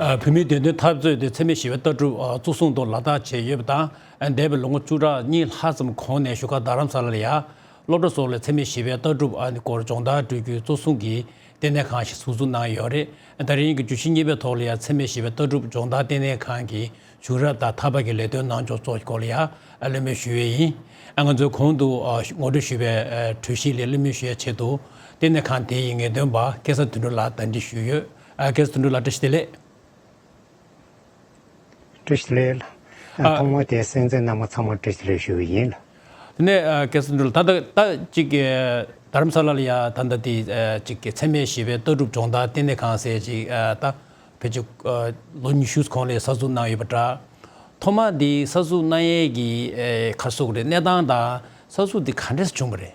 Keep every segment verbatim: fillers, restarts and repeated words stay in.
བོད་མིའི་བདེན་དོན་འཐབ་རྩོད་དེ་འཚེ་མེད་ཞི་བའི་ལྟ་གྲུབ་གཙོ་བཟུང་ཐོག་ལག་བསྟར་བྱས་ཡོད་པ་དང་། འདས་པའི་ལོ་ངོ་བཅུ་ཕྲག་གཉིས་ལྷག་ཙམ་གོང་ནས་བཞུགས་སྒར་རྡ་རམ་ས་ལ་ལ་ཡ་སློབ་གྲྭ་སོགས་ལ་འཚེ་མེད་ཞི་བའི་ལྟ་གྲུབ་སྐོར་སྦྱོང་བརྡར་སྤྲོད་རྒྱུའི་གཙོ་བཟུང་གིས་ལྟེ་གནས་ཁང་ཞིག་ཟུར་འཛུགས་གནང་ཡོད་རེད། ད་རིང་གི་བརྗོད་གཞི་གཉིས་པའི་ཐོག་ལ་ཡང་འཚེ་མེད་ཞི་བའི་ལྟ་གྲུབ་སྦྱོང་བརྡར་ལྟེ་གནས་ཁང་གི་བྱུང་རབས་དང་ད་བར་གྱི་ལས་དོན་གནང་ཕྱོགས་སོགས་སྐོར་ལ་ཡང་གླེང་མོལ་ཞུ་ཡས་ཡིན། ང་ཚོས་གོང་དུ་ངོ་སྤྲོད་ཞུས་པའི་གྲོས་གཞི་ལ་གླེང་མོལ་ཞུ་ཡས་ཆེད་དུ་ལྟེ་གནས་ཁང་དེ་ཡི་ངེས་སྟོན་པ་སྐལ་བཟང་དོན་གྲུབ་ལགས་གདན་འདྲེན་ཞུས་ཡོད། སྐལ་བཟང་དོན་གྲུབ་ལགས་བཀྲ་ཤིས་བདེ་ལེགས། བཀྲ་ཤིས་བདེ་ལེགས། ཨ། ཐོག་མར་དེ་གསན་མཁན་རྣམ་པ་ཚང་མར་བཀྲ་ཤིས་བདེ་ལེགས་ཞུ་གི་ཡིན་ལ། དེ་ནས་ཨ། སྐལ་བཟང་དོན་གྲུབ་ལགས། ད་ལྟ་ད་ཅིག་ཨ། རྡ་རམ་ས་ལ་ལ་ཡ་ད་ལྟ་དེ་ཨ། ཅིག་འཚེ་མེད་ཞི་བའི་ལྟ་གྲུབ་སྦྱོང་བརྡར་ལྟེ་གནས་ཁང་ཟེར་ཅིག་ཨ། ད་ཕལ་ཆེར་ཨ། ལོ་ཉི་ཤུ་གོང་ལ་གསར་འཛུགས་གནང་ཡོད་པ་འདྲ། ཐོག་མ་འདི་གསར་འཛུགས་གནང་ཡས་ཀྱི་ཨ། ག་རེ་ཟེར་དགོས་རེད། གནས་སྟངས་དང་གསར་འཛུགས་འདི་ག་འདྲས་བྱུང་བ་རེད།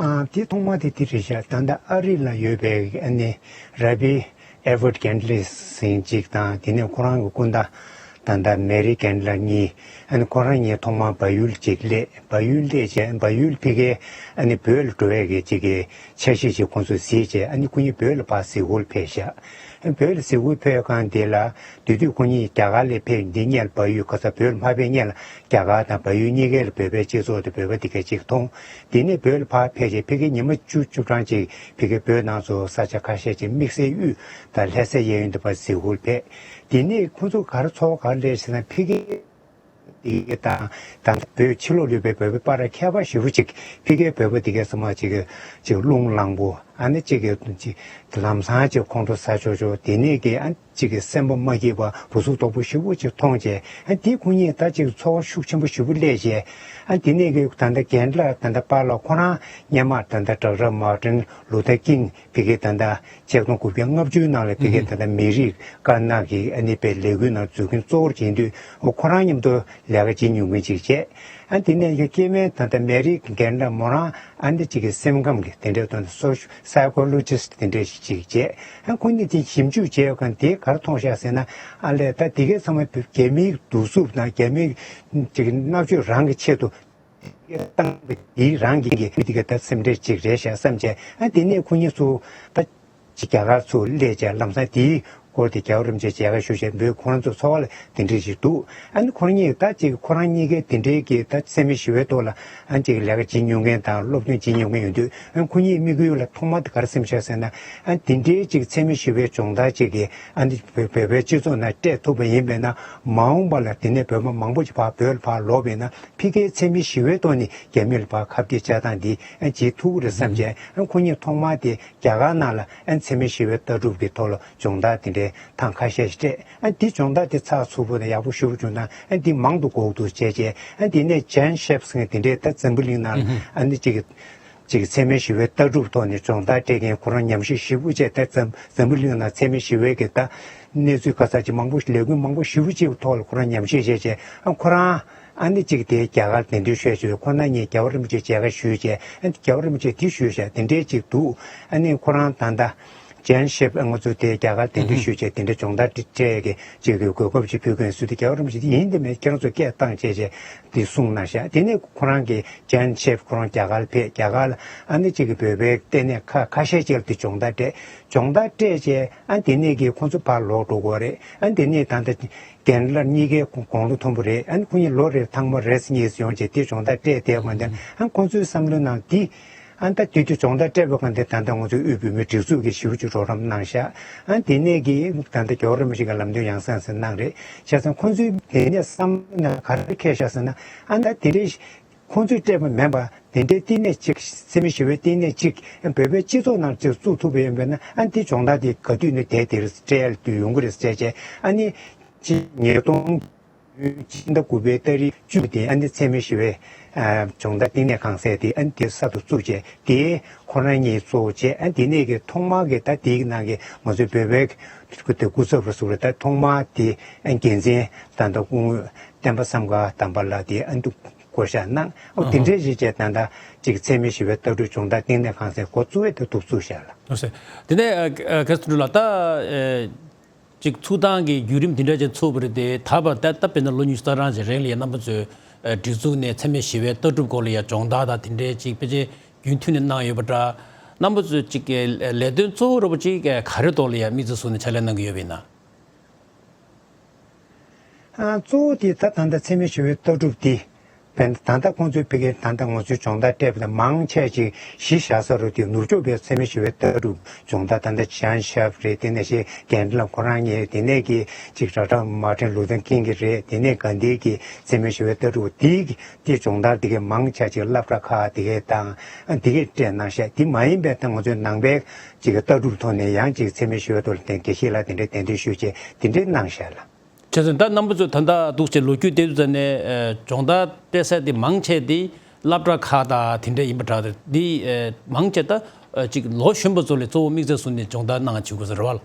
ཨ། དེ་ཐོག་མ་དེ་དེ་རེད་ཤག་ད་ལྟ་ཨ་རི་ལ་ཡོད་པའི་ཨ་ནི་ར་བི་ཨེ་ཝར་ཌི་ཀན་ལི་ཟེར་མཁན་ཅིག་དང་། དེ་ནས་ཁོ་རང་གི་སྐུ་ཟླ་ད་ལྟ་མེ་རི་ཀན་ལི་གཉིས། ཨ་ནི་ཁོ་རང་གཉིས་ཐོག་མར་བལ་ཡུལ་ཅིག་སླེབས། བལ་ཡུལ་སླེབས་བྱས་བལ་ཡུལ་ཕ་གིར་ཨ་ནི་བོད་ལ་འགྲོ་ཡས་ཀྱི་ཅིག་གི་འཆར་གཞི་ཅིག་ཁོང་ཚོས་གཟིགས་བྱས། ཨ་ནི་ཁོ་གཉིས་བོད་ལ་ཕར་གཟིགས་སྐོར་ཕེབས་ཤག་བོད་ལ་གཟིགས་སྐོར་ཕེབས་སྒང་དེ་ལ་དེ་དུས་ཁོ་གཉིས་རྒྱ་གར་ལ་ཕེབས། འདི་སྔོན་ལ་བལ་ཡུལ་ག་ས་བོད་ལ་མ་ཕེབས་སྔོན་ལ་རྒྱ་གར་དང་བལ་ཡུལ་གཉིས་ཀའི་ལ་བོད་པའི་སྤྱི་ཚོགས་དང་བོད་པ་དེ་ག་ཅིག་མཐོང་། དེ་ནས་བོད་ལ་ཕར་ཕེབས་རྗེས་ཕ་གིར་ཉི་མ་བཅུ་བཅུ་གྲངས་ཅིག་ཕ་གིར་བོད་ནང་ཚོ་ས་ཆ་ཁ་ཤས་ཅིག་དམིགས་བསལ་དབུས་དང་ལྷ་སའི་གཡས་གཡོན་དུ་ཕར་གཟིགས་སྐོར་ཕེབས། དེ་ནས་ཁོ་ཚོ་ག་རེ་ཚོར་བ་ག་རེ་སླེབས་ཟེར་ན། ཕ་གི་དེ་དང་ད་ལྟ་བོད་ཕྱི་ལོགས་ལ་ཡོད་པའི་བོད་པའི་བར་ཁྱད་པར་ཞེ་པོ་ཅིག་ཕ་གིའི་བོད་པ་དེ་གའི་ཚང་མ་ཅིག་ཅིག་རླུང་ལངས་པོ། ཨ་ནི་ཅིག་ཅིག་ལམ་སང་ཅིག་ཁོང་ཁྲོ་ཟ་ཆོག་ཆོག་དེ་ནས་ཀྱི་ཨ་ཅིག་གི་སེམས་པ་མ་སྐྱིད་པ་འུ་སུ་དོག་པོ་ཞེ་པོ་ཅིག་མཐོང་བྱས། ཨ་དེ་ཁོ་གཉིས་ད་ཅིག་ཚོར་བ་ཤུགས་ཆེན་པོ་ཞེ་པོ་སླེབས་བྱས། ཨ་དེ་ནས་ཀྱི་ད་ལྟ་རྒན་ལགས་ད་ལྟ་པཱ་ལགས་ཁོ་རང་སྔོན་མ་ད་ལྟ་ཌོག་ཊར་མར་ཊིན་ལུ་ཐར་ཀིང་ཕ་གི་ད་ལྟ་ཆིག་སྟོང་དགུ་བརྒྱ་ལྔ་བཅུ་ནང་ལ་ཕ་གི་ད་ལྟ་མི་རིགས་དཀར་ནག་གི་ཨ་ནི་པའི་ལས་འགུལ་ནང་འཛུལ་མཁན་གཙོ་བོར་བྱེད་དུས་ཁོ་རང་མཉམ་དུ་ལས་ཀ་བྱེད་མྱོང་མཁན་ཅིག་བྱས། ཨ་དེ་ནས་ཀྱི་སྐྱེ་དམན་ད་ལྟ་མེ་རི་ཀའི་རྒན་ལགས་མོ་རང་ཨ་ནི་ཅིག་གི་སེམས་ཁམས་ཀྱི་དེ་འདྲའི་ཐོག་ནས་སོ་སའི་ཀོ་ལོ་ཇི་སི་ཊི་དེ་འདྲའི་ཞིག་ཅིག་བྱས། ཨ་ཁོ་གཉིས་དེ་ཞིབ་འཇུག་བྱས་ཡོད་མཁན་དེ་ག་རེ་མཐོང་ཤག་ཟེར་ན། ཨ་ལས་ད་དེ་གའི་ཚང་མ་རྒྱ་མིའི་གདུག་རྩུབ་དང་རྒྱ་མིའི་ཅིག་མནར་གཅོད་རང་གི་ཆེད་དུ་བཏང་བའི་དེའི་རང་གི་གི་མི་དེ་ག་ད་སེམས་ཁྲལ་ཅིག་རེད་ཤག་བསམ་བྱས། ཨ་དེ་ནས་ཁོ་གཉིས་ཚོ་ད་ཅིག་རྒྱ་གར་ཚུར་སླེབས་བྱས་ལམ་སང་དེའི་སྐོར་དེ་རྒྱལ་བ་རིན་པོ་ཆེ་མཇལ་ཁ་ཞུ་བྱས་འབུལ། ཁོ་རང་ཚོ་འཚོ་བ་ལ་དེ་འདྲ་ཞིག་འདུག་ཨ་ནི་ཁོ་རང་གཉིས་ད་ཅིག་ཁོ་རང་གཉིས་ཀའི་དེ་འདྲའི་གི་ད་འཚེ་མེད་ཞི་བའི་ཐོག་ལ་ཨ་ཅིག་ལས་ཀ་བྱེད་མྱོང་མཁན་དང་སློབ་སྟོན་བྱེད་མྱོང་མཁན་ཡོང་དུས། ཨ་ཁོ་གཉིས་དམིགས་ཡུལ་ལ་ཐོག་མ་དེ་ག་རེ་སེམས་ཤར་ཟེར་ན། ཨ་དེ་འདྲའི་ཅིག་འཚེ་མེད་ཞི་བའི་སྦྱོང་བརྡར་ཅིག་གིས་ཨ་ནི་བོད་བོད་པའི་སྤྱི་ཚོགས་ནང་སྤྲད་ཐུབ་པ་ཡིན་པས་ན། མ་འོངས་པ་ལ་དེ་ནས་བོད་པ་མང་པོ་ཞིག་ཕར་བོད་ལ་ཕར་ལོག་པས་ན། ཕ་གིའི་འཚེ་མེད་ཞི་བའི་ཐོག་ནས་རྒྱ་མི་ལ་ཕར་ཁ་གཏད་བཅག་སྟངས་འདི་ཨ་བྱེད་ཐུབ་ཀྱི་རེད་བསམ་བྱས། ཨ་ཁོ་གཉིས་ཐོག་མ་དེ་རྒྱ་གར་ནང་ལ་ཨ་འཚེ་མེད་ཞི་བའི་ལྟ་གྲུབ་ཀྱི་ཐོག་ལ་སྦྱོང་བརྡར་དེ་འདྲའི་ཐེངས་ཁ་ཤས་ཤིག་སྤྲད། ཨ་འདི་སྦྱོང་བརྡར་དེ་ཚགས་ཚུད་པོ་དང་ཡག་པོ་ཞེ་པོ་བྱུང་ན། ཨ་འདི་མང་དུ་དགོས་འདུག་བྱས་བྱས། ཨ་འདི་ནས་ཇན་ཤེབ་ཟེར་མཁན་དེ་འདྲས་ད་འཛམ་བུ་གླིང་ནང་ལ་ཨ་ནི་གཅིག་གི་གཅིག་གི་འཚེ་མེད་ཞི་བའི་ལྟ་གྲུབ་ཐོག་ནས་སྦྱོང་བརྡར་སྤྲད་མཁན་ཁོ་རང་ཉམས་ཞིབ་ཞེ་པོ་བྱས། ད་འཛམ་འཛམ་བུ་གླིང་ནང་འཚེ་མེད་ཞི་བའི་གི་ད་གནས་ཚུལ་ག་ས་ཅིག་མང་པོ་ཞིག་ལས་འགུལ་མང་པོ་ཞེ་པོ་ཅིག་ཐོག་ལ་ཁོ་རང་ཉམས་ཞིབ་བྱས་བྱས། ཨ་ཁོ་རང་ཨ་ནི་གཅིག་དེ་རྒྱ་གར་གདན་འདྲེན་ཞུས་བྱས། ཁོ་རང་གཉིས་རྒྱལ་བ་རིན་པོ་ཆེ་མཇལ་ཁ་ཞུས་བྱས། ཨ་ནི་རྒྱལ་བ་རིན་པོ་ཆེ་དེ་ཞུས་བྱས་དེ་འདྲས་ཅིག་འདུག་ཨ་ནི་ཁོ་རང་ད་ལྟ་ཇན་ཤེབ་ང་ཚོ་དེ་རྒྱ་གར་གདན་འདྲེན་ཞུས་བྱས་དེ་འདྲ་སྦྱོང་བརྡར་སྤྲད་ཀྱི་ཅིག་གི་གོ་སྐབས་ཅིག་ཕུལ་མཁན་སུ་དེ་རྒྱལ་བ་རིན་པོ་ཆེ་དེ་ཡིན་དེ་མེད་ཁྱེད་རང་ཚོ་སྐད་བཏང་བྱས་བྱས་དེ་གསུངས་གནང་ཤག་དེ་ནས་ཁོ་རང་གི་ཇན་ཤེབ་ཁོ་རང་རྒྱ་གར་ལ་ཕེབས། རྒྱ་གར་ལ་ཨ་ནི་གཅིག་གི་བོད་པའི་ལྟེ་གནས་ཁ་ཁ་ཤས་ཅིག་ལ་དེ་སྦྱོང་བརྡར་སྤྲད། སྦྱོང་བརྡར་སྤྲད་བྱས་ཨ་དེ་ནས་གི་ཁོང་ཚོ་ཕར་ལོག་འགྲོ་དགོས་རེད། ཨ་དེ་ནས་ད་ལྟ་རྒན་ལགས་གཉིས་ཀའི་དགུང་ལོ་མཐོན་པོ་རེད། ཨ་ནི་ཁོང་གཉིས་ལོ་རེར་ཐེངས་མ་རེ་གཉིས་ཡོང་བྱས་དེ་སྦྱོང་བརྡར་སྤྲད་བསྡད་པ་འདི། ཨ་ཁོང་ཚོའི་བསམ་བློའི་ནང་འདི་ཨ་ད་དུས་དུས་སྦྱོང་བརྡར་སྤྲད་པའི་སྒང་དེ་ད་ལྟ་ང་ཚོའི་དབུས་བོད་མིའི་སྒྲིག་འཛུགས་ཀྱིས་ཞེ་པོ་ཅིག་རོགས་རམ་གནང་ཤག་ཨ་དེ་ནས་ཀྱི་ད་ལྟ་རྒྱལ་བ་རིན་པོ་ཆེ་གི་ལམ་སྟོན་ཡང་སེ་ཡང་སེ་གནང་རེད། བྱས་ཙང་ཁོང་ཚོའི་དེ་ནས་བསམ་བློའི་ནང་ག་རེ་འཁྱེར་ཤག་ཟེར་ན། ཨ་ད་དེ་འདྲའི་ཁོང་ཚོས་སྤྲད་པ་མིན་པ་དེ་འདྲའི་བསྟི་གནས་གཅིག་འཚེ་མེད་ཞི་བའི་བསྟི་གནས་གཅིག་བོད་པའི་སྤྱི་ཚོགས་ནང་གཅིག་བཙུགས་ཐུབ་པ་ཡིན་པས་ན། ཨ་འདི་སྦྱོང་བརྡར་དེ་ག་དུས་ནས་དེ་དེར་སྤྲད་ཡ་དུས་ཡོང་གི་རེད་ཟེར་བྱས། ཨ་ནི་ཕྱི་ཉིས་སྟོང་ཕྱི་ཟླ་དགུ་པའི་ཏ་རིག་བཅུ་དེ་ཨ་ནི་འཚེ་མེད་ཞི་བའི་ཨ་སྦྱོང་བརྡར་བསྟི་གནས་ཁང་ཟེར་དེ་ཨ་ནི་དེ་གསར་དུ་བཙུགས་བྱས། དེ་ཁོ་རང་གཉིས་གཙོ་བོ་བྱས། ཨ་དེ་ནས་ཀྱི་ཐོག་མར་གྱི་ད་དེའི་ནང་གི་ང་ཚོའི་བོད་པའི་སྐུ་དེ་སྐུ་ཚབ་རུ་ཟུར་རེད། ད་ཐོག་མར་དེ་ཨ་འགན་འཛིན་ད་ལྟ་སྐུ་ངོ་བསྟན་པ་བསམ་མཁར་དམ་པ་ལགས་དེ་ཨ་འདུག་བསྐོ་བཞག་གནང་། ཨོ་དེ་འདྲས་ཞིག་བྱས་ད་ལྟ་ཅིག་འཚེ་མེད་ཞི་བའི་ལྟ་གྲུབ་སྦྱོང་བརྡར་བསྟི་གནས་ཁང་ཟེར་འགོ་བཙུགས་པའི་དེ་འདུག་བཙུགས་བཞག་ལ། ཨོ་ཟེར། དེ་ནས་ཨ་ཨ་སྐལ་བཟང་དོན་གྲུབ་ལགས། ད་ཨེ་ཅིག་ཚུགས་སྟངས་ཀྱི་བརྒྱུད་རིམ་དེ་འདྲ་ཅིག་ཚུགས་པ་རེད་དེ། ད་བར་ད་ད་དཔེར་ན་ལོ་ཉི་ཤུ་རྩ་གྲངས་ཅིག་རིང་ལ་ཡ་རྣམ་པ་ཚོས་ཨ་སྒྲིག་འཛུགས་ནས་འཚེ་མེད་ཞི་བའི་ལྟ་གྲུབ་སྐོར་ལ་ཡ་སྦྱོང་བརྡར་དང་དེ་འདྲའི་ཅིག་ཕལ་ཆེར་རྒྱུན་མཐུད་ནས་གནང་ཡོད་པ་འདྲ། རྣམ་པ་ཚོས་ཅིག་གི་ལས་དོན་གཙོ་བོ་ར་པོ་ཅིག་ག་རེ་ཐོག་ལ་ཡང་དམིགས་བསལ་བཟུང་ནས་ཕྱག་ལས་གནང་གི་ཡོད་པ་ཡིན་ན། ཨ་གཙོ་བོ་དེ་ད་ད་ལྟ་འཚེ་མེད་ཞི་བའི་ལྟ་གྲུབ་དེ། བན་ད་ལྟ་ཁོང་ཚོའི་ཕ་གིར་ད་ལྟ་ང་ཚོའི་སྦྱོང་བརྡར་སྤྲད་པ་དང་མང་ཆེ་ཅིག་གཞི་བཞག་ས་རུ་དེ་ནུབ་ཕྱོགས་པའི་འཚེ་མེད་ཞི་བའི་ལྟ་གྲུབ་སྦྱོང་བརྡར། ད་ལྟ་ཇན་ཤབ་རེད། དེ་ནས་ཤེ་གན་ལ་ཁོ་རང་ཉིད། དེ་ནས་ཀྱི་ཅིག་ཌོག་ཊར་མར་ཊིན་ལུ་ཐར་ཀིང་གི་རེད། དེ་ནས་གྷན་དྷི་གི་འཚེ་མེད་ཞི་བའི་ལྟ་གྲུབ་དེ་གི་དེ་སྦྱོང་བརྡར་དེ་གའི་མང་ཆེ་ཅིག་སློབ་གྲྭ་ཁག་དེ་གའི་དང་དེ་གའི་སྤྲད་གནང་ཤག་དེ་མ་ཡིན་པའི་ད་ང་ཚོའི་ནང་པའི་ཅིག་ལྟ་གྲུབ་ཐོག་ནས་ཡང་ཅིག་འཚེ་མེད་ཞི་བའི་ཐོག་ལ་དེ་དགེ་བཤེས་ལགས་དེ་འདྲའི་གདན་འདྲེན་ཞུས་བྱས་དེ་འདྲའི་གནང་ཤག་ལ། བྱས་ཙང་ད་རྣམ་པ་ཚོས་ད་ལྟ་འདུག་ཅེས་ལོ་རྒྱུས་དེ་ཚོ་ནས་ཨ་སྦྱོང་བརྡར་སྤྲད་ས་དེ་མང་ཆེ་དེ་སློབ་གྲྭ་ཁག་དང་དེ་འདྲ་ཡིན་པ་འདྲ། དེ་ཨ་མང་ཆེ་ད་ཨ་ཅིག་ལོ་གཞོན་པ་ཚོ་ལ་གཙོ་བོ་དམིགས་བསལ་བཟུང་ནས་སྦྱོང་བརྡར་གནང་བྱེད་དགོས་ས་རེད་བ།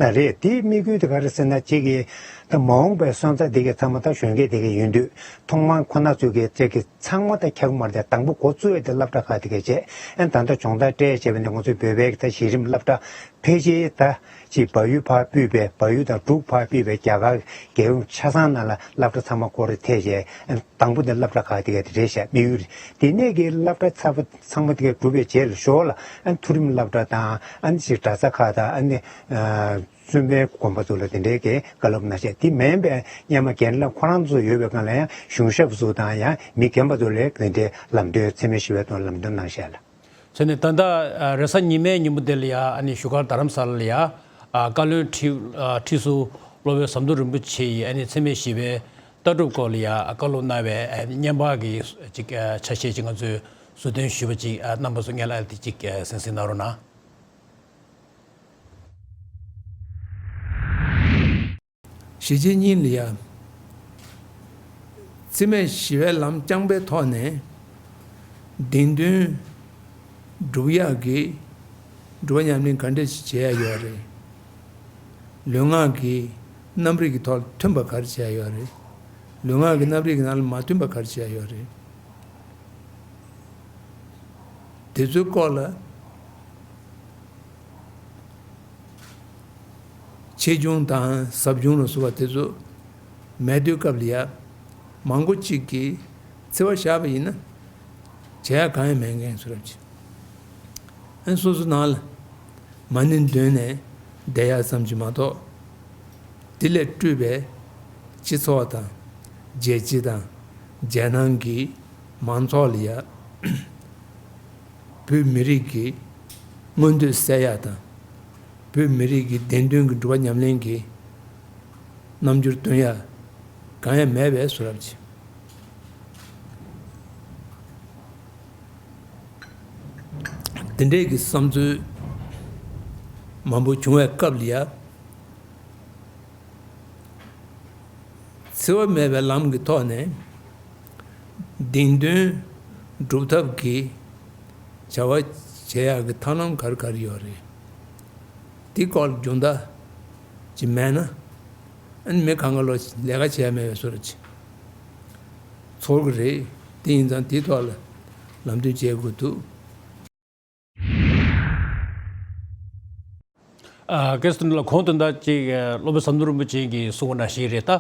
ལགས་རེད། དེའི་དམིགས་ཡུལ་དེ་ག་རེ་ཟེར་ན། གཅིག་གིས་ད་མ་འོངས་པའི་སོན་རྩ་དེ་གའི་ཚང་མ་ད་གཞོན་སྐྱེས་དེ་གའི་ཡིན་དུས་ཐོག་མར་ཁོ་ན་ཚོས་ཀྱི་གཅིག་གི་ཚང་མ་ད་ཁྱབ་མ་རེད། དང་པོ་འགོ་བཙུགས་ཡས་དེ་སློབ་གྲྭ་ཁག་དེ་གའི་བྱས། ཨན་ད་ལྟ་སྦྱོང་བརྡར་སྤྲད་བྱས་པ་ནས་ང་ཚོའི་བོད་པའི་ད་གཞི་རིམ་སློབ་གྲྭ་ཕལ་ཆེར་ད་ཅིག་བལ་ཡུལ་ཕར་ཕུད་པའི། བལ་ཡུལ་དང་འབྲུག་ཕར་ཕུད་པའི་རྒྱ་གར་རྒྱལ་ཡོངས་ཆ་ཚང་ནང་ལ་སློབ་གྲྭ་ཚང་མ་སྐོར་རེ་ཐེབས་བྱས། ཨན་དང་པོ་དེ་སློབ་གྲྭ་ཁག་དེ་གའི་དེ་རེད་ཤག་དམིགས་ཡུལ་རེད། དེ་ནས་ཀྱི་སློབ་གྲྭ་ཚང་མ་ཚང་མ་དེ་གའི་གྲུབ་པའི་རྗེས་ལ་ཞོར་ལ་ཨན་མཐོ་རིམ་སློབ་གྲྭ་དང་ཨན་ཅིག་གྲྭ་ས་ཁག་དང་ཨན་ནི་ཨ་བཙུན་མའི་དགོན་པ་ཚོ་ལ་དེ་འདྲའི་གི་བཀའ་སློབ་གནང་ཤག་དེ་མིན་པའི་སྔོན་མ་རྒན་ལགས་ཁོ་རང་ཚོ་ཡོད་པའི་སྒང་ལ་ཡང་གཞུང་ཞབས་ཚོ་དང་ཡང་མི་རྒན་པ་ཚོ་ལ་དེ་འདྲའི་ལམ་སྟོན། འཚེ་མེད་ཞི་བའི་ཐོག་ལམ་སྟོན་གནང་ཤག་ལ། བྱས་ནས་ད་ལྟ་ཨ་རེས་གཟའ་ཉི་མའི་ཉིན་མོ་དེ་ལ་ཡ་ཨ་ནི་བཞུགས་སྒར་རྡ་རམ་ས་ལ་ལ་ཡ་ཨ་བཀའ་བློན་ཁྲི་ཨ་ཁྲི་ཟུར་སློབ་དཔོན་ཟམ་གདོང་རིན་པོ་ཆེ་ཡིས་ཨ་ནི་འཚེ་མེད་ཞི་བའི་ལྟ་གྲུབ་སྐོར་ལ་ཡ་བཀའ་སློབ་གནང་བའི་ཨ་བརྙན་པར་གྱི་ཅིག་ཨ་ཆ་ཤས་ཅིག་ང་ཚོས་ཟུར་འདོན་ཞུས་པ་ཅིག་ཨ་རྣམ་པ་ཚོ་སྔོན་ལ་དེ་ཅིག་ཨ་གསན་གཟིགས་གནང་རོགས་གནང་། གཞིས་བྱེས་གཉིས་ལ་ཡ། འཚེ་མེད་ཞི་བའི་ལམ་རྐྱང་པའི་ཐོག་ནས་བདེན་དོན་སྒྲུབ་ཡག་གི་སྒྲུབ་པ་ཉམས་ལེན་ག་འདྲ་ཞིག་བྱེད་ཡ་ཡོད་རེད། ལུས་ངག་གི་རྣམ་རིག་གི་ཐོག་མཐུན་པ་ག་རེ་བྱེད་ཡ་ཡོད་རེད། ལུས་ངག་གི་རྣམ་རིག་གི་ནང་ལ་མ་མཐུན་པ་ག་རེ་བྱེད་ཡ་ཡོད་རེད། དེ་ཚོའི་སྐོར་ལ། ཆེ་ཆུང་དང་ཟབ་ཆུང་ལ་སོགས་པ་དེ་ཚོ་མེད་དུས་སྐབས་ལ་ཡ། མང་པོ་གཅིག་གིས་འཚེ་བ་བཞག་པ་ཡིན་ན། བྱེད་ཡག་གང་ཡང་མེད་མཁན་བཟོ་འདྲ་ཅིག་ཨན་སོ་སོ་ནང་ལ་མ་ཎི་འདོན་ནས་བསྡད་ཡག་ཙམ་ཅིག་མ་གཏོགས། དེ་ལས་སྤྲོས་པའི་སྤྱི་ཚོགས་དང་། རྒྱལ་སྤྱི་དང་། རྒྱལ་ནང་གི་མང་ཚོགས་ལ་ཡ། བོད་མི་རིགས་ཀྱི་མངོན་འདོད་གསལ་ཡག་དང་། བོད་མི་རིགས་ཀྱི་བདེན་དོན་གྱི་སྒྲུབ་པ་ཉམས་ལེན་གྱི་རྣམ་འགྱུར་སྟོན་ཡག་གང་ཡང་མེད་པའི་བཟོ་འདྲ་ཅིག་དེ་འདྲའི་གི་བསམ་ཚུལ་མང་པོ་བྱུང་བའི་སྐབས་ལ་ཡ། འཚེ་བ་མེད་པའི་ལམ་གྱི་ཐོག་ནས་བདེན་དོན་སྒྲུབ་ཐབས་ཀྱི་བྱ་བ་བྱེད་ཡག་གི་ཐབས་ལམ་ག་རེ་ག་རེ་ཡོད་རེད། དེ་སྐོར་ལ་སྦྱོང་བརྡར་ཅིག་མེད་ན། ཨ་ནི་མི་གང་ག་ལོ་ལས་ཀ་བྱེད་ཡ་མེད་པའི་བཟོ་འདྲ་ཅིག་ཚོར་གི་རེད། དེ་ཡིན་ཙང་དེའི་ཐོག་ལ་ལམ་སྟོན་བྱེད་དགོས་འདུག་ཨ་སྐལ་བཟང་ལགས། གོང་དུ་ད་ཅིག་སློབ་དཔོན་ཟམ་གདོང་རིན་པོ་ཆེ་གིས་གསུངས་པ་ནང་བཞིན་རེད། ད་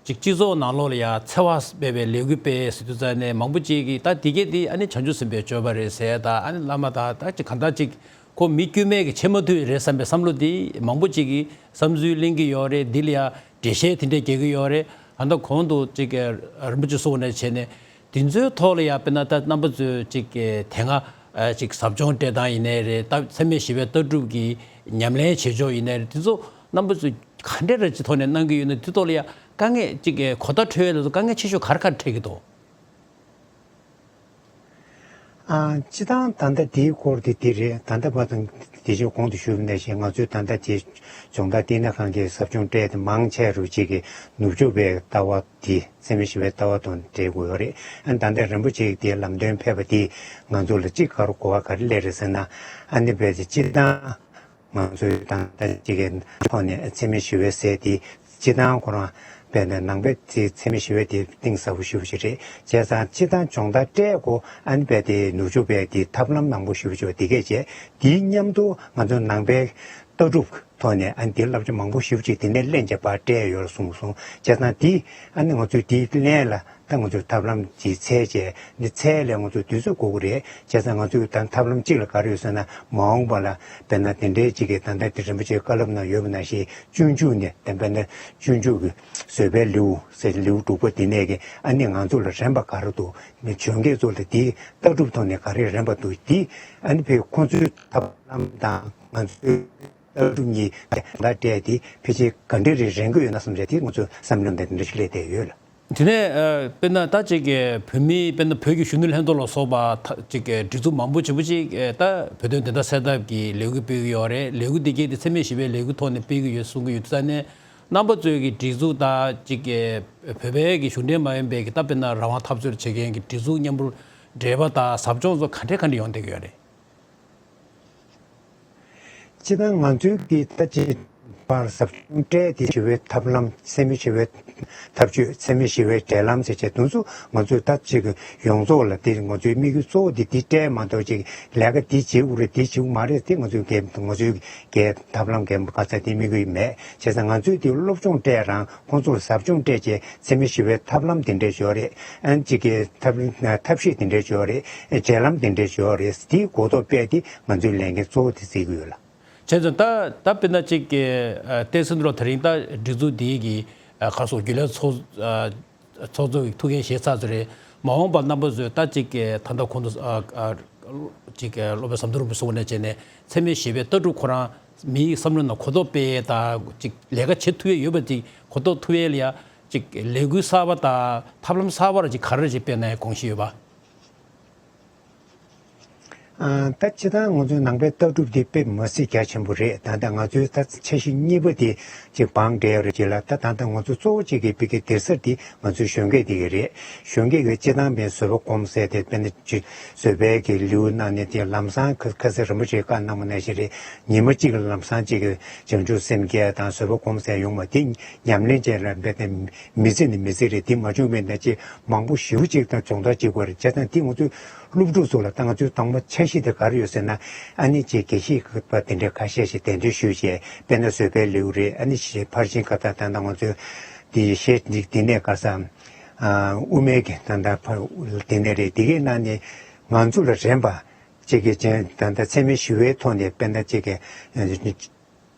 ཅིག་སྤྱི་ཚོགས་ནང་ལོགས་ལ་ཡང་འཚེ་བ་མེད་པའི་ལས་འགུལ་སྤེལ་ཟེར་དུས་ཙང་ནས་མང་པོ་ཅིག་གིས་ད་དེ་གས་དེ་ཨ་ནི་བྱང་ཆུབ་སེམས་དཔའི་སྤྱོད་པ་རེད་ཟེར། ད་ཨ་ནི་བླ་མ་དང་ད་ཅིག་གང་ལྟར་ཅིག་ཁོ་མི་དཀྱུས་མས་ཀྱི་ཆེ་མ་ཐུབ་རེད་བསམ་པའི་བསམ་བློ་དེ་མང་པོ་ཅིག་གིས་བསམ་ཚུལ་གླེང་གི་ཡོད་རེད། འདི་ལ་ཡང་འགྲེལ་བཤད་དེ་འདྲས་རྒྱག་གི་ཡོད་རེད། ད་ལྟ་གོང་དུ་ཅིག་རིན་པོ་ཆེ་གསུངས་པ་ནང་བྱས་ནས། དེ་ཚོའི་ཐོག་ལ་ཡང་དཔེར་ན་ད་རྣམ་པ་ཚོས་ཅིག་དེ་སྔ་ཨ་ཅིག་ཟབ་སྦྱོང་སྤྲད་སྟངས་ཡིན་ནའི་རེད། ད་འཚེ་མེད་ཞི་བའི་ལྟ་གྲུབ་ཀྱི་ཉམས་ལེན་བྱེད་ཕྱོགས་ཡིན་ནའི་རེད། དེ་ཚོ་རྣམ་པ་ཚོས་ག་འདྲ་རེ་ཅིག་ཐོག་ནས་གནང་གི་ཡོད་ན། དེ་ཐོག་ལ་ཡང་དཀའ་ངལ་ཅིག་གོ་བརྡ་འཕྲོད་ཡས་ལ་སོགས་དཀའ་ངལ་ཆེ་ཤོས་ག་རེ་ག་རེ་འཕྲད་ཀྱི་འདུག་ཨ་སྤྱི་བཏང་ད་ལྟ་དེའི་སྐོར་དེ་དེ་རེད། ད་ལྟ་བར་དུ་དེ་ཆོས་གོང་དུ་ཞུས་པ་ནང་བཞིན་ང་ཚོས་ད་ལྟ་དེ་སྦྱོང་བརྡར་བསྟི་གནས་ཁང་གིས་ཟབ་སྦྱོང་སྤྲད་དེ་མང་ཆེ་རུ་ཅིག་གིས་ནུབ་ཕྱོགས་པའི་ལྟ་བ་དེ་འཚེ་མེད་ཞི་བའི་ལྟ་བ་དང་འབྲེལ་དགོས་ཡོད་རེད། ཨ་ད་ལྟ་རིན་པོ་ཆེ་གིས་དེའི་ལམ་སྟོན་ཕེབས་པ་དེས་ང་ཚོ་ལ་ཅིག་ག་རེ་གོ་བ་ག་རེ་སླེབས་རེད་ཟེར་ན། ཨ་ནི་རྦད་དེ་སྤྱི་བཏང་ང་ཚོའི་ད་ལྟ་ཅིག་གི་ཐོག་ནས་འཚེ་མེད་ཞི་བའི་ཟེར་དེ་སྤྱི་བཏང་ཁོ་རང་རྦད་དེ་ནང་པའི་དེ་འཚེ་མེད་ཞི་བའི་དེ་གཏིང་ཟབ་པོ་ཞེ་པོ་ཅིག་རེད། བྱས་ཙང་སྤྱི་བཏང་སྦྱོང་བརྡར་སྤྲད་དགོས། ཨ་ནི་རྦད་དེ་ནུབ་ཕྱོགས་པའི་དེ་ཐབས་ལམ་མང་པོ་ཞེ་པོ་ཅིག་དེ་གས་བྱས། དེའི་མཉམ་དུ་ང་ཚོ་ནང་པའི་ལྟ་གྲུབ་ ཐོག་ནས་ཨ་ནི་དེ་བསླབ་བྱ་མང་པོ་ཞེ་པོ་ཅིག་དེ་ནས་ལེན་བྱས་ཕར་སྤྲད་ཡོད་གསུངས་སོང་། བྱས་ཙང་དེ་ཨ་ནི་ང་ཚོས་དེ་ལེན་ལ་ད་ང་ཚོས་ཐབས་ལམ་ཅིག་འཚོལ་བྱས་འདི་འཚོལ་ལས་ང་ཚོས་དུས་ཚོད་འགོར་གི་རེད། བྱས་ཙང་ང་ཚོས་ད་ཐབས་ལམ་གཅིག་ལ་ག་རེ་ཡོད་ཟེར་ན། མ་འོངས་པ་ལ་དཔེར་ན་དེ་འདྲའི་ཅིག་གི་ད་ལྟ་དེ་རིན་པོ་ཆེའི་བཀའ་སློབ་ནང་ཡོད་པ་ནང་བཞིན་སྤྱོད་འཇུག་ནས་དེ་དཔེར་ན་སྤྱོད་འཇུག་གི་བཟོད་པའི་ལེའུ་ཟེར་ལེའུ་དྲུག་པ་དེ་ནས་ཀྱི་ཨ་ནི་ང་ཚོ་ལ་རན་པ་ག་རེ་འདུག་གཞོན་སྐྱེས་ཚོ་ལ་དེའི་ལྟ་གྲུབ་ཐོག་ནས་ག་རེ་རན་པ་འདུག་དེ་ཨ་ནི་ཕའི་ཁོང་ཚོའི་ཐབས་ལམ་དང་ང་ཚོའི་ལྟ་གྲུབ་གཉིས་ལ་སྤྲད་དེ་ཕལ་ཆེར་ག་འདྲ་རེ་རན་གྱི་ཡོད་ན་བསམ་བྱས་དེ་ང་ཚོས་བསམ་བློ་དེ་འདྲ་ཞིག་སླེབས་བསྡད་ཡོད་ལ། དེ་ནས་ཨ་དཔེར་ན་ད་ཅིག་གི་བོད་མི་དཔེར་ན་བོད་ཀྱི་གཞོན་ནུ་ལྷན་ཚོགས་ལ་སོགས་པ་ད་ཅིག་གི་སྒྲིག་འཛུགས་མང་པོ་ཆེན་པོ་ཅིག་ད་བོད་དོན་བདེན་མཐའ་གསལ་ཐབས་ཀྱི་ལས་འགུལ་སྤེལ་གྱི་ཡོད་རེད། ལས་འགུལ་འདི་གས་དེ་འཚེ་མེད་ཞི་བའི་ལས་འགུལ་ཐོག་ནས་སྤེལ་གྱི་ཡོད་གསུང་གི་ཡོད་དུས་ཙང་ནས། རྣམ་པ་ཚོའི་གི་སྒྲིག་འཛུགས་དང་གཅིག་གི་བོད་པའི་གི་གཞུང་འབྲེལ་མ་ཡིན་པའི་གི་ད་དཔེར་ན་རང་དབང་འཐབ་རྩོད་བྱེད་མཁན་གྱི་སྒྲིག་འཛུགས་མཉམ་པོ་འབྲེལ་བ་དང་ཟབ་སྦྱོང་སོགས་ག་འདྲས་ག་འདྲས་ཡོང་བསྡད་ཀྱི་ཡོད་རེད། སྤྱིར་བཏང་ང་ཚོའི་གི་ད་ཅིག་པར་ཟབ་སྦྱོང་སྤྲད་དེ་ཞི་བའི་ཐབས་ལམ་འཚེ་མེད་ཞི་བའི་ཐབས་ཇུས་འཚེ་མེད་ཞི་བའི་འབྲེལ་ལམ་ཟེར་བྱས་དེ་ཚོ་ང་ཚོས་ད་ཅིག་ཡོངས་རྫོགས་ལ་དེ་ང་ཚོའི་དམིགས་ཡུལ་གཙོ་བོ་དེ་དེ་སྤྲད་མ་གཏོགས་ཅིག་ལས་ཀ་དེ་བྱེད་དགོས་རེད་དེ་བྱེད་དགོས་མ་རེད་དེ་ང་ཚོའི་གི་ང་ཚོའི་གའི་ཐབས་ལམ་གའི་ག་ཚད་དེ་དམིགས་ཡུལ་མེད། བྱས་ཙང་ང་ཚོས་དེ་སློབ་སྦྱོང་སྤྲད་རང་ཁོང་ཚོར་ཟབ་སྦྱོང་སྤྲད་བྱས་འཚེ་མེད་ཞི་བའི་ཐབས་ལམ་དེ་འདྲས་ཡོད་རེད། ཨན་གཅིག་གི་ཐབས་ཐབས་ཤེས་དེ་འདྲས་ཡོད་རེད། འབྲེལ་ལམ་དེ་འདྲས་ཡོད་རེད། དེའི་གོ་རྟོགས་སྤེལ་དེ་ང་ཚོའི་ལས་འགན་གཙོ་བོ་དེ་བརྩི་གི་ཡོད་ལ། བྱས་ཙང་ད་ད་དཔེར་ན་གཅིག་གི་བསྟན་སྲིད་འགྲོ་ད་རིང་ད་སྒྲིག་འཛུགས་འདིའི་གི་ག་སོགས་རྒྱུན་ལས་ཚོགས། ཚོགས་གཙོ་གི་ཐུགས་འགན་བཞེས་ཚར་ཚོད་རེད། མ་འོངས་པར་རྣམ་པ་ཚོས་ད་ཅིག་གི་ད་ལྟ་གོང་དུ་ཨ་ཨ་ཅིག་གི་སློབ་དཔོན་ཟམ་གདོང་རིན་པོ་ཆེ་གསུངས་པ་ནང་བཞིན་ནས་འཚེ་མེད་ཞི་བའི་ལྟ་གྲུབ་ཁོ་རང་མིའི་བསམ་བློ་ནང་གོ་རྟོགས་སྤེལ་ཡས་དང་ཅིག་ལས་ཀ་བྱེད་ཐུབ་ཡས་ཡོད་པ་ཅིག་གོ་རྟོགས་ཐུབ་ཡས་ལ་ཡ་ཅིག་ལས་འགུལ་གསར་པ་དང་ཐབས་ལམ་གསར་པ་ར་ཅིག་ག་རེ་ཅིག་སྤེལ་ན་ཡང་དགོངས་བཞེས་ཡོད་པ། ཨ་ད་སྤྱིར་བཏང་ང་ཚོའི་ནང་པའི་ལྟ་གྲུབ་འདི་དཔེ་མི་སྲིད་རྒྱ་ཆེན་པོ་རེད། ད་ལྟ་ང་ཚོའི་ད་འཆར་གཞི་གཉིས་པ་དེ་ཅིག་བང་བསྒྲལ་རེད་ཅིག་ལ། ད་ད་ལྟ་ང་ཚོ་གཙོ་བོ་གཅིག་གི་བི་གི་སྡེ་གཟར་དེ་ང་ཚོའི་གཞོན་སྐྱེས་དེ་གི་རེད། གཞོན་སྐྱེས་ཀྱི་སྤྱིར་བཏང་པའི་བཟོད་པ་སྒོམ་ཟེར་དེ་དཔེར་ན་ཅིག་བཟོད་པའི་གི་ལེའུ་གནང་ནས་དེ་ལམ་སང་ཁ་ཁ་སང་རིན་པོ་ཆེས་བཀའ་གནང་བ་ནང་བཞིན་རེད། ཉི་མ་གཅིག་ལ་ལམ་སང་གཅིག་གི་བྱང་ཆུབ་སེམས་བསྐྱེད་དང་བཟོད་པ་སྒོམ་ཟེར་ཡོང་བ་དེ་ཉམས་ལེན་བྱས་ལ་རྦད་དེ་མི་ཚེ་ནི་མི་ཚེ་རེད། དེ་མ་བྱུང་བའི་ནང་ཅིག་མང་པོ་ཞེ་པོ་ཅིག་དང་སྦྱོང་བརྡར་བྱེད་དགོས་རེད། བྱས་ཙང་དེ་ང་ཚོའི་སློབ་ཕྲུག་ཚོ་ལ་ད་ང་ཚོའི་དང་པོ་འཆར་གཞི་དེ་ག་རེ་ཡོད་ཟེར་ན། ཨ་ནི་ཅིག་དགེ་བཤེས་པ་དེ་འདྲའི་ཁ་ཤས་ཤིག་གདན་འདྲེན་ཞུས་བྱས་དཔེར་ན་བཟོད་པའི་ལེའུ་རེད། ཨ་ནི་ཞེས་ཕར་ཕྱིན་ཁ་ད་ད་ལྟ་ང་ཚོའི་དེ་ཞེས་འདི་དེ་ནས་ག་ས་དབུ་མའི་གི་ད་ལྟ་ཕར་དེ་ནས་རེད། དེ་གའི་ནང་ནས་ང་ཚོ་ལ་རན་པ་ཅིག་གི་ཅན་ད་ལྟ་འཚེ་མེད་ཞི་བའི་ཐོག་ནས་དཔེར་ན་ཅིག་གི་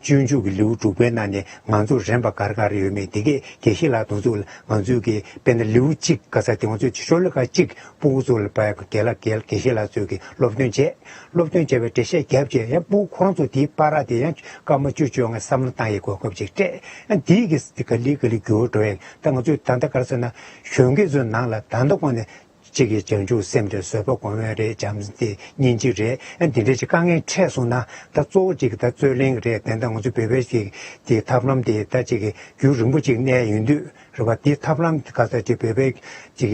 སྤྱོད་འཇུག་གི་ལེའུ་དྲུག་པའི་ནང་ནས་ང་ཚོར་རན་པ་ག་རེ་ག་རེ་ཡོད་མེད་དེ་གས་དགེ་བཤེས་ལགས་དེ་ཚོ་ང་ཚོས་ཀྱི་དཔེར་ན་ལེའུ་གཅིག་ག་ས་དེ་ང་ཚོས་ཤོ་ལོ་ཀ་གཅིག་ཕྲུ་གུ་ཚོ་ལ་ཕར་དགེ་ལགས་དགེ་དགེ་བཤེས་ལགས་ཚོས་ཀྱི་སློབ་སྟོན་བྱས། སློབ་སྟོན་བྱས་པའི་འགྲེལ་བཤད་བརྒྱབ་བྱས་ཡང་ཕྲུ་གུ་ཁོ་རང་ཚོ་དེའི་བར་དེ་ཡང་སྐར་མ་བཅུ་བཅོ་ལྔ་བསམ་བློ་བཏང་ཡའི་གོ་སྐབས་ཅིག་སྤྲད། ཡང་དེའི་གི་ག་ལེ་ག་ལེ་འགྱུར་བ་འགྲོ་ཡ། ད་ང་ཚོས་ད་ལྟ་ག་རེ་ཟེར་ན་གཞོན་སྐྱེས་ཚོའི་ནང་ལ་ད་ལྟ་གོང་ནས་གཅིག་གིས་བྱང་ཆུབ་སེམས་དང་བཟོད་པ་སྒོམ་ཡས་རེད། བྱམས་བརྩེ་སྙིང་རྗེ་རེད། ཨ་འདི་འདྲ་ཅིག་དཀའ་ངལ་འཕྲད་སོང་ན་ད་གཙོ་བོ་གཅིག་ད་རྩོད་གླེང་རེད། དེ་འདྲ་ང་ཚོ་བོད་པའི་ཅིག་དེ་ཐབས་ལམ་དེ་ད་ཅིག་རྒྱུན་རིང་པོ་ཅིག་གནས་ཡོང་དུས་རེད་པ། དེ་ཐབས་ལམ་ག་ས་ཅིག་བོད་པའི་ཅིག་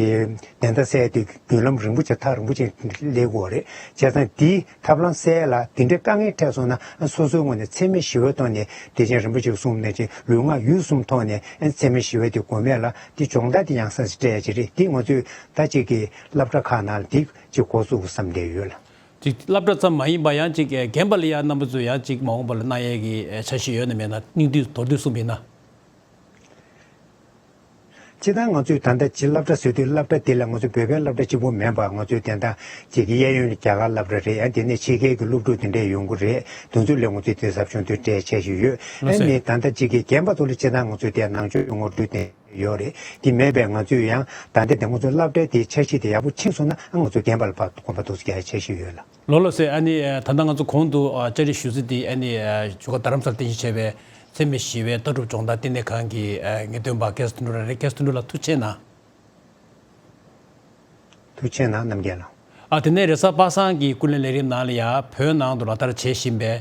བདེན་མཐའ་གསལ་དུས་རྒྱུན་ལམ་རིང་པོ་ཅིག་ཐག་རིང་པོ་ཅིག་སླེབས་དགོས་རེད། བྱས་ཙང་དེའི་ཐབས་ལམ་གསལ་ལ་དེ་འདྲའི་དཀའ་ངལ་འཕྲད་སོང་ན་ཨ་སོ་སོའི་ངོས་ནས་འཚེ་མེད་ཞི་བའི་ཐོག་ནས་བདེ་ཆེན་རིན་པོ་ཆེས་གསུངས་ནང་བཞིན་ལུས་ངག་ཡིད་གསུམ་ཐོག་ནས་ཨ་འཚེ་མེད་ཞི་བའི་དེ་སྒོམ་ཡས་ལ་དེ་སྦྱོང་བརྡར་དེ་ཡང་སེ་སྤྲད་ཡ་ཅིག་རེད། དེ་ང་ཚོས་ད་ཅིག་གི་སློབ་གྲྭ་ཁག་ནང་ལ་དེ་ཅིག་འགོ་བཙུགས་བསམ་བསྡད་ཡོད་ལ། ཅིག་སློབ་གྲྭ་ཙམ་མ་ཡིན་པ་ཡང་ཅིག་རྒན་པ་ལ་ཡང་རྣམ་པ་ཚོས་ཡང་ཅིག་མ་འོངས་པ་ལ་གནང་ཡས་ཀྱི་འཆར་གཞི་ཡོད་ན་མེད་ན་སྙིང་བསྡུས་མདོར་བསྡུས་གསུངས་པ་ཡིན་ན། སྤྱིར་བཏང་ང་ཚོས་ད་ལྟ་ཅིག་སློབ་གྲྭ་ཟེར་དུས་སློབ་གྲྭ་དེ་ལ་ང་ཚོ་བོད་པའི་སློབ་གྲྭ་གཅིག་པུ་མིན་པར་ང་ཚོའི་དེ་འདྲ་ཅིག་གི་གཡས་གཡོན་རྒྱ་གར་སློབ་གྲྭ་རེད། ཡང་དེ་ནས་ཕྱི་རྒྱལ་གྱི་སློབ་ཕྲུག་དེ་འདྲས་ཡོང་གི་རེད། དེ་ཚོ་ལ་ང་ཚོས་དེ་ཟབ་སྦྱོང་དེ་སྤྲད་འཆར་གཞི་ཡོད། ལགས་སོ། ཨ་ནི་ད་ལྟ་ཅིག་གི་རྒན་པ་ཚོ་ལ་སྤྱིར་བཏང་ང་ཚོས་དེ་ནང་ཆོས་ངོ་སྤྲོད་དེ། ཡོད་རེད། དེ་མེད་པའི་ང་ཚོས་ཡང་ད་ལྟ་དེ་ང་ཚོའི་སློབ་གྲྭའི་དེའི་འཆར་གཞི་དེ་ཡག་པོ་ཕྱིན་སོང་ན་ཨ་ང་ཚོ་རྒན་པ་ལ་ཕར་དགོངས་པ་འདུག་སེ་རྒྱག་འཆར་གཞི་ཡོད་ལ། ལགས་ལགས་སེ། ཨ་ནི་ད་ལྟ་ང་ཚོ་གོང་དུ་བཅར་འདྲི་ཞུ་ས་དེ་ཨ་ནི་བཞུགས་སྒར་རྡ་རམ་ས་ལ་རྟེན་གཞི་བྱས་པའི་འཚེ་མེད་ཞི་བའི་ལྟ་གྲུབ་སྦྱོང་བརྡར་བསྟི་གནས་ཁང་གི་ངེས་སྟོན་པ་སྐལ་བཟང་དོན་གྲུབ་ལགས་རེད། སྐལ་བཟང་དོན་གྲུབ་ལགས་ཐུགས་རྗེ་གནང་། ཐུགས་རྗེ་གནང་རྣམ་རྒྱལ་ལགས། ཨ་དེ་ནས་རེས་གཟའ་པ་སངས་ཀྱི་ཀུན་གླེང་ལས་རིམ་ནང་ལ་ཡང་བོད་ནང་དུ་ལག་བསྟར་བྱེད་བཞིན་པའི་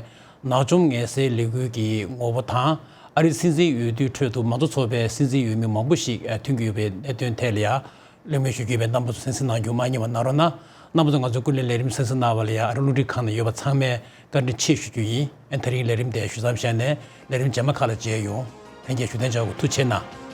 ནག་འཇོམས་ངན་སེལ་ལས་འགུལ་གྱི་ངོ་བོ་དང་ཨ་རིའི་སྲིད་འཛིན་འོས་བསྡུའི་ཁྲོད་དུ་མང་གཙོ་ཚོགས་པའི་སྲིད་འཛིན་འོས་མི་མང་པོ་ཞིག་ཐོན་གྱི་ཡོད་པའི་གནད་དོན་ཐད་ལ་ཡང་གླེང་མོལ་ཞུ་རྒྱུ་ཡོད་པས་རྣམ་པ་ཚོ་གསན་གཟིགས་གནང་རྒྱུ་མ་བསྙེལ་བ་གནང་རོགས་གནང་། རྣམ་པ་ཚོ་ང་ཚོའི་ཀུན་གླེང་ལས་རིམ་གསན་གཟིགས་གནང་བ་ལ་ཡང་ཨ་རི་རླུང་འཕྲིན་ཁང་ནང་ཡོད་པ་ཚང་མས་བཀའ་དྲིན་ཆེ་ཞུ་རྒྱུ་ཡིན། ཨ་ད་རིང་ལས་རིམ་དེ་ཞུ་མཚམས་བཞག་ནས་ལས་རིམ་རྗེས་མ་ཁག་ལ་མཇལ་ཡོང་། ལྷན་རྒྱས་བཞུགས་གདན་འཇགས་དགོས། ཐུགས་རྗེ་གནང་།